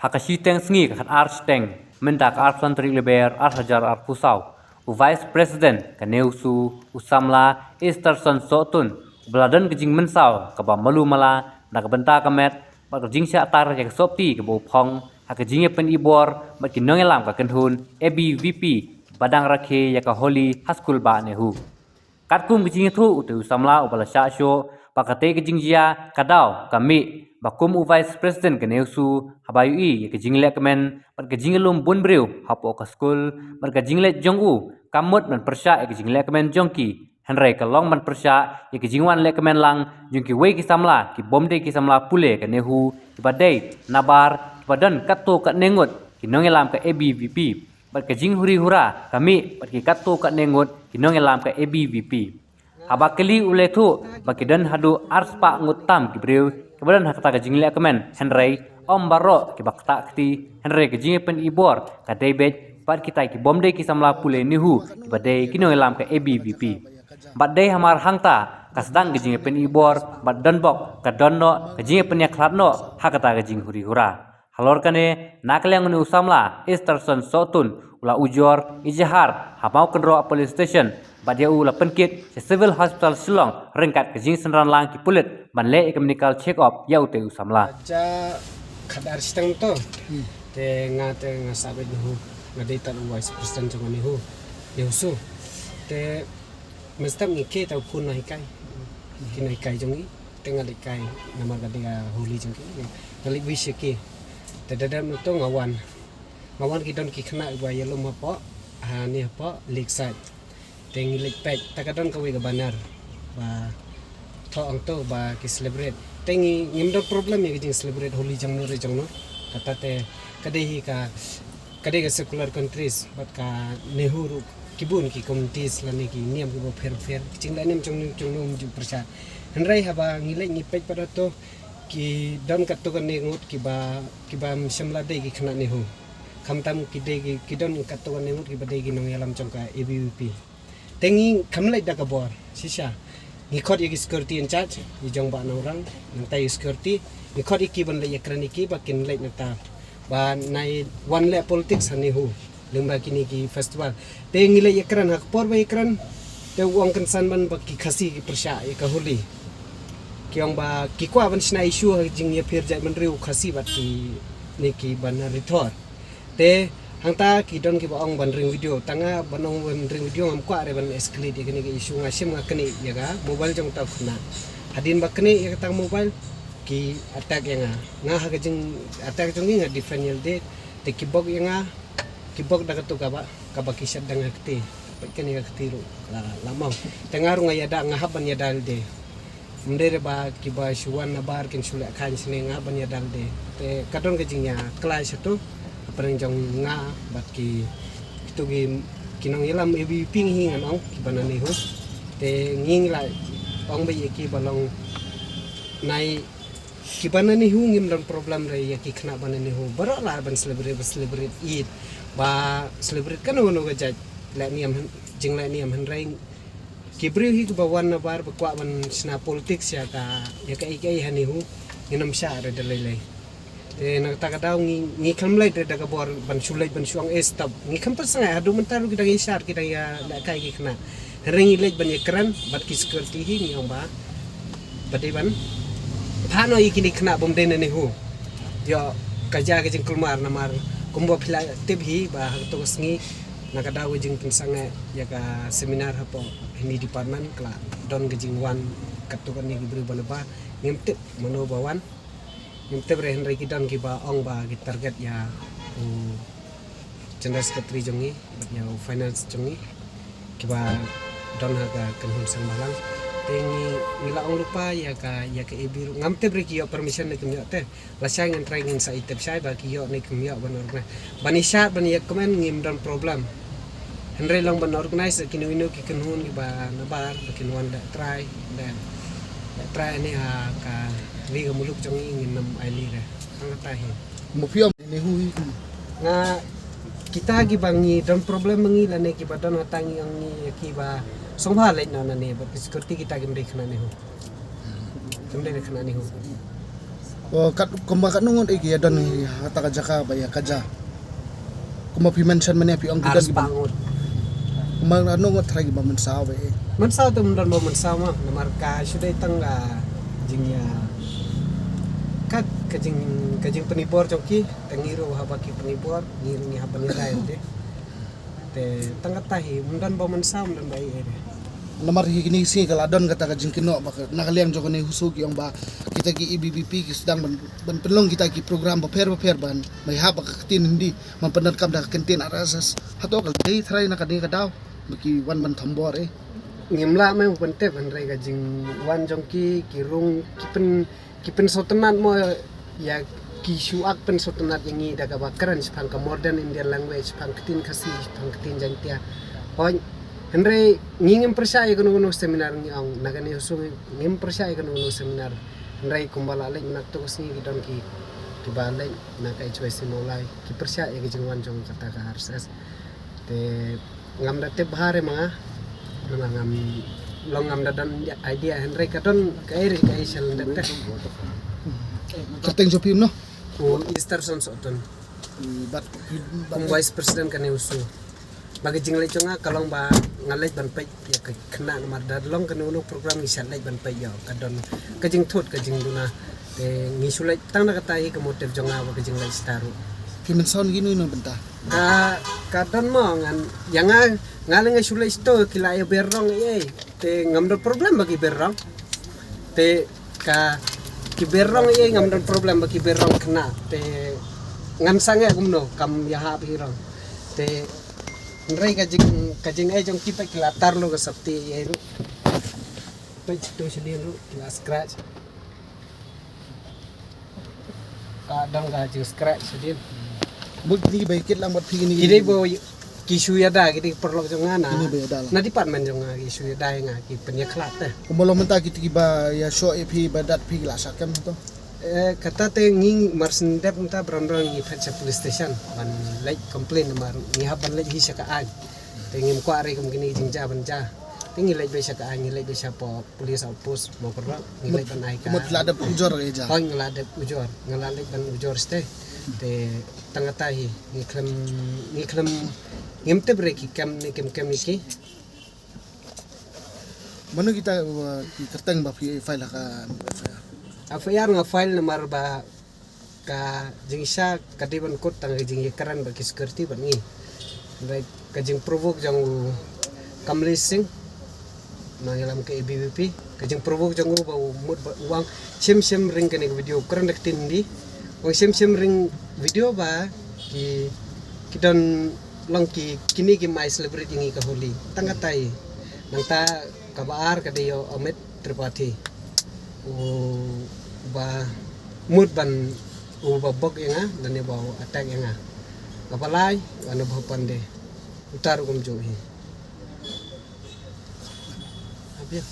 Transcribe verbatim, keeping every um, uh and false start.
Ha ka shiteng sngi ka khatar shiteng, mynta ka arphew san tarik Lber arhajar arphew saw, u Vice President ka NEHUSU, u samla Easterson Sohtun, uba la don ka jingmynsaw kaba malu mala na ka bynta ka met bad ka jingshah tar ïa ka sohkti kaba u phong ha ka jingïapyni bor bad ki nongïalam ka kynhun A B V P ba dang rakhe ïa ka Holi ha skul bah NEHU. Katkum ka jingïathuh u te u samla uba la shah shoh ba katei ka jingjia ka daw ka mih ba kum u Vice President ka NEHUSU, haba ïohi ïa ka jingleh kmen bad ka jingïalum bun briew hapoh ka skul bad ka jingleh jong u, kam mut ban pyrshah ïa ka jingleh kmen jong ki, hynrei ka long ban pyrshah ïa ka jingwan leh kmen lang jong kiwei ki samla kibym dei ki samla pule ka NEHU, kiba dei nabar kiba don katto katne ngut ki nongïalam ka A B V P. Bad ka jinghuri hura ka mih bad ki katto katne ngut ki nongïalam ka A B V P. Haba kylli u la ïathuh ba ki don haduh arspah ngut tam ki briew kiba don ha kata ka jingleh kmen, hynrei ym baroh kiba ktah kti, hynrei ka jingïapyni bor ka dei beit bad kita kibym dei ki samla pule NEHU kiba dei ki nongïalam ka A B V P. Bad dei hamar hangta ka sdang ka jingïapyni bor bad don bok ka don noh ka jingïapynïakhlad noh ha kata ka jinghuri hura. Halor kane, na ka liang une u samla Easterson Sohtun u la ujor ijahar ha Mawkynroh Police Station bad ïa u la pynkit sha Civil Hospital Shillong ryngkat ka jingsynran lang ki pulit ban leh ïa ka medical check up ïa u te u samla. Ja khatar shiteng to. Te nga te nga sah beit NEHU, nga dei tad u Vice President jong NEHU, NEHUSU. Te mynstep ngi kiew ta u khun na hikai, ki na hikai jong ngi. Te nga leit kai namar ka dei ka Holi jong ki, nga leit wish ïa ki. Te da dep mynta nga wan, nga wan ki don ki khynnah ba ïalum hapoh, ha ne hapoh Lakeside. Te ngi leit peit, ta ka don kawei ka banner ba thoh hangto ba ki celebrate. Te ngi, ngim don problem ïa ka jing celebrate Holi jong no re jong no. Kata te ka dei hi ka, ka dei ka secular countries bad ka NEHU ruh ki bun ki communities lane ki niam kiba pher pher. Ki jingleh niam jong no jong no ym ju pyrshah. Hynrei haba ngi leit ngi peit pat hato, ki don katto katne ngut kiba, kiba ym shym la dei ki khynnah NEHU. Khamtam ki dei ki, ki don katto katne ngut kiba dei ki nongïalam jong ka A B V P. Te ngi kham leit da ka bor shisha. Ngi khot ïa ki security in charge, ïa jong Bah Nongrang, nangta ïa security. Ngi khot ïa ki ban leit ïakren ïa ki ba kin leit nangta. Ba nai wan leh politics ha NEHU lyngba kine ki festival. Te ngi leit ïakren, ha ka por ba ïakren, te u ong kynsan ban ba ki Khasi ki pyrshah ïa ka Holi. Ki ong ba ki kwah ban shna issue ha ka jingïapher jaitbynriew Khasi bad kine ki ban rithor. Te hangta ki don kiba ong ban ring video, tang nga ban ong ban ring video ngam kwah re ban escalate ïa kane ka issue, nga shim nga knieh ïa ka mobile jong uta u khynnah. Hadien ba knieh ïa kata ka mobile, ki attack ïa nga. Nga ha ka jing attack jong ngi nga defend ïalade, te ki bok ïa nga, ki bok da katu kaba, kaba ki shet da nga kti. Peit kane ka kti ruh la, la mawng. Te nga ruh nga ïada, nga hap ban ïada lade. Ym dei re ba kiba shu wan nabar kin shu leh khaiñ shane, nga hap ban ïada lade. Te ka don ka jingïakhlaiñ shato hapdeng jong nga bad ki, kitu ki, ki nongïalam A B V P ngi hi ngan ong, kiba na NEHU. Te ngi ngi la ong ba ïa kiba long nai, kiba na NEHU ngim don problem re ïa ki khynnah ba na NEHU. Baroh lah ban celebrate, ba celebrate Eid, ba celebrate kano kano ka jait leh niam, jingleh niam, hynrei ki briew hi kiba wan nabar ba kwah ban shna politics ïa ka, ïa kaei kaei ha NEHU, ngin ym shah re da lei lei. Te na kata ka daw ngi, ngi kham leit re da ka bor ban shu leit ban shu ong eh stop. Ngi kham pat sngewbha, haduh mynta ruh ki dang ïashad, ki dang ïalehkai ki khynnah. Hynrei ngi leit ban ïakren bad ki security hi, ngi ong ba, ba dei ban phah noh ïa kine ki khynnah bym dei na NEHU. Ïoh ka jia ka jingkulmar namar kumba phi la tip hi ba ha kato ka sngi na ka daw ka jingpynsangeh ïa ka seminar hapoh hynne department, ka la don ka jingwan katto katne ki briew ba na ba, ngim tip mano ba wan. Ngim tip re, hynrei ki don kiba ong ba ki target ïa u General Secretary jong ngi bad ïa u Finance jong ngi, kiba don ha ka kynhun seng bhalang. Te ngi, ngi la ong lypa ïa ka, ïa ka A B ruh. Ngam tip re ki ïoh permission ne kim ïoh te. Lashai ngan try, ngin sa ïa tip shai ba ki ïoh ne kim ïoh ban organize. Ban ïashad, ban ïakmen ngim don problem. Hynrei long ban organize da kino kino ki kynhun kiba na bar ba kin wan leh trai, leh, leh trai ne ha ka ri ka muluk jong ngi, ngin ym ailad re. Hangta hi. Mo phi ong NEHU hi. Nga, kita kiba ngi don problem ma ngi lane kiba don hangta, ngi ong ngi ïa kiba sngewbha leit noh nangne, bad ki security kita kim dei khynnah NEHU. Kim dei khynnah NEHU. Kat kumba katno ngut ki ïa don ha kata ka jaka ba ïa ka ja. Kumba phi mention mynne phi ong ki don ki ba. Kumba katno ngut trai ki ba mynsaw ba. Mynsaw te ym don ba mynsaw ma, namar ka shu dei tang ka jingïa kat ka jing ka jingpynibor jong ki, tang ngi ruh haba ki pynibor ngi ruh ngi hap ban ïa dei. Te tang kata hi ym don ba mynsaw ym don ba ei ei. Namar hi kine ki sngi ka la don kata ka jingkynnoh ba na ka liang jong kane husu ki ong ba kita ki A B V P ki sdang ban ban pynlong kita ki program bapher bapher ban mai hap ba ka ktien Hindi man pyndonkam da ka ktien R S S. Hato ka dei trai na kane ka daw ba ki wan ban thombor eh. Ngim lah meng ban tip hynrei ka jingwan jong ki ki rung ki pyn ki pynsngewtynnat mo ïa ki shu ak pynsngewtynnat ïa ngi da kaba kren shaphang ka modern Indian language shaphang ktien Khasi shaphang ktien Jaiñtia. Hoi hynrei ngi ngim pyrshah ïa kano kano seminar ngi ong na kane husu ngim pyrshah ïa kano kano seminar. Hynrei kumba la leit mynta ka sngi ki don ki kiba leit na ka H Y C Mawlai ki pyrshah ïa ka jingwan jong kata ka R S S. Te ngam da tip bha re ma nga. Namar ngam long ngam da don idea hynrei ka don ka eri ka isel nda te. Kyrteng jong phi no? Ko Easterson Sohtun. Bad kum vice president kane husu. Ba ka jingleit jong nga ka long ba nga leit ban peit ïa ka khynnah namar da long kano kano program ngi shah leit ban peit ïa ka don ka jingthut ka jingduna. Te ngi shu leit tang na kata hi ka motive jong nga ba ka jingleit shata ruh. Ki mynsaw ngi nu na bynta. Ka ka don mo ngan ïa nga nga leng nga shu leit shata ki la ïa ber rong ei ei. Te ngam don problem ba ki ber rong. Te ka ki ber rong ei ei ngam don problem ba ki ber rong khynnah. Te ngam sangeh kumno kam ïa hap hi rong. Te hynrei ka jing ka jingei jong ki peit ki la tar lo ka safety ei ei ruh. Peit tu shadien ruh ki la scratch. Ka dang ka jing scratch shadien. Mut kini ki ba kit lang bad phi kini. Kini ba ki shu ïada kini paralok jong nga na. Kini ba ïada lang. Na department jong nga ki shu ïada nga ki pynïakhlad te. Kumba long mynta kiti ki ba ïa shoh ïa phi ba dat phi ki la shah kem to. Eh, kata te ngi mar syn dep mynta bran bran ngi phet sha police station ban leit complain namar ngi hap ban leit hi sha ka aiñ. Te ngim kwah re kum kini ki jingjia ban jia. Te ngi leit beit sha ka aiñ ngi leit beit sha police outpost Mawkyrwat ngi leit ban ai ka. Mut la dep ujor re ja. Hoi ngi la dep ujor ngi la leit ban ujor ste. Te tang kata hi ngi khlem ngi khlem ngim tip re ki kem ne kim kem ne ki. Mano kita ki kyrteng ba phi file ha ka F I R? F I R nga file namar ba ka jingshisha ka dei ban kut tang ka jingïakren bad ki security bad ngi. Hynrei ka jingprovoke jong u Kamlesh Singh na ïalam ka A B V P ka jingprovoke jong u ba u mut ba u ong shim shim ring kane ka video kren da ka ktien Hindi. U ong shim shim ring video ba ki ki don long ki kine ki mai celebrate ïa ngi ka Holi. Tang kata hi nangta kaba ar ka dei ïa u Amit Tripathi. U ba mut ban u ba bok ïa nga lane ba u attack ïa nga. Kaba lai u Anubhav Pandey. Uta ruh kumjuh hi. Habia.